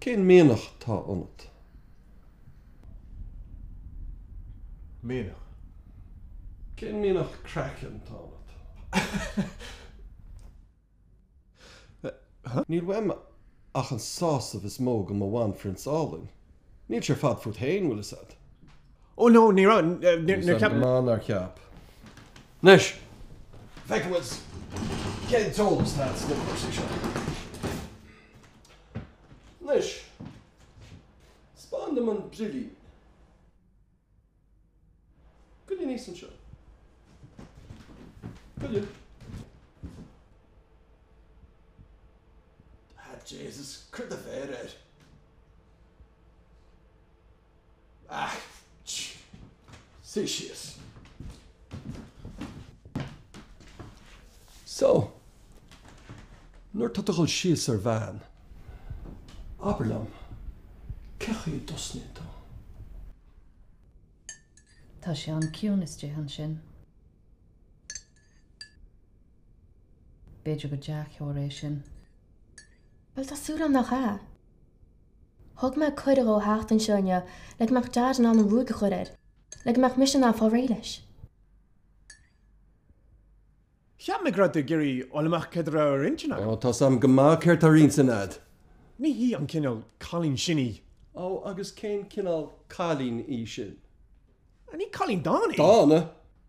Cén mianach atá ionat? Mianach? Cén mianach craicinn atá ionat? Níl uaim ach an sásamh is mó do mo bhanphrionsa álainn. Níl sé ar fad fút féin, bhfuil fhios a'd. Ó no, ní raibh, níor cheap. Go maith nár cheap. Anois, feicfidh muid cén t-eolas atá a'd sna cúrsaí seo. Anois, 'speáin dom an brillín. Goille aníos anseo. Goille. Ah, Jesus, cuir do mhéar air. Ah, suigh síos. So, nuair atá tú ag dul síos ar bhean, abair liom, cé chaoi a dtosnaíonn tú? Tá sé an-ciúin istigh ansin. B'fhéidir gur dea-threoir é sin. Bhuel, tá súil agam nach ea. Thug mé cuireadh dhó theacht anseo inniu le go mbeadh Deaid in ann an ruaig a chur air, le go mbeadh mise in ann fáil réidh leis. Cheap mé go raibh tú ag iarraidh fháil amach céard a raibh ar intinn agam. Ó, tá's a'm go maith céard tá ar intinn a'd. Ní hí an cineál cailín sin í. Ó, agus cén cineál cailín í sin? Ní cailín dána í. Dána?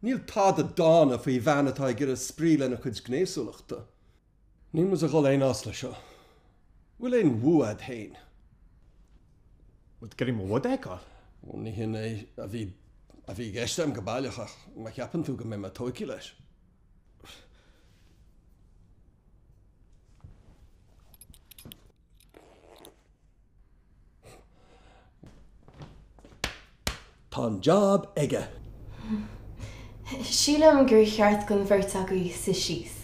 Níl tada dána faoi bhean atá ag iarraidh spraoi lena cuid gnéasúlachta. Níl muid ag dhul aon áit le seo. Bhfuil aon bhua a'd fhéin? Bhfuil tú ag iarraidh mo bhod a fheiceáil? Ó, ní hin é a bhí a bhí i gceist a'm go baileach ach má cheapann tú go mbeidh mé tóigthe leis. Tá an jab aige. Sílim gur cheart don bheirt agaibh suí síos.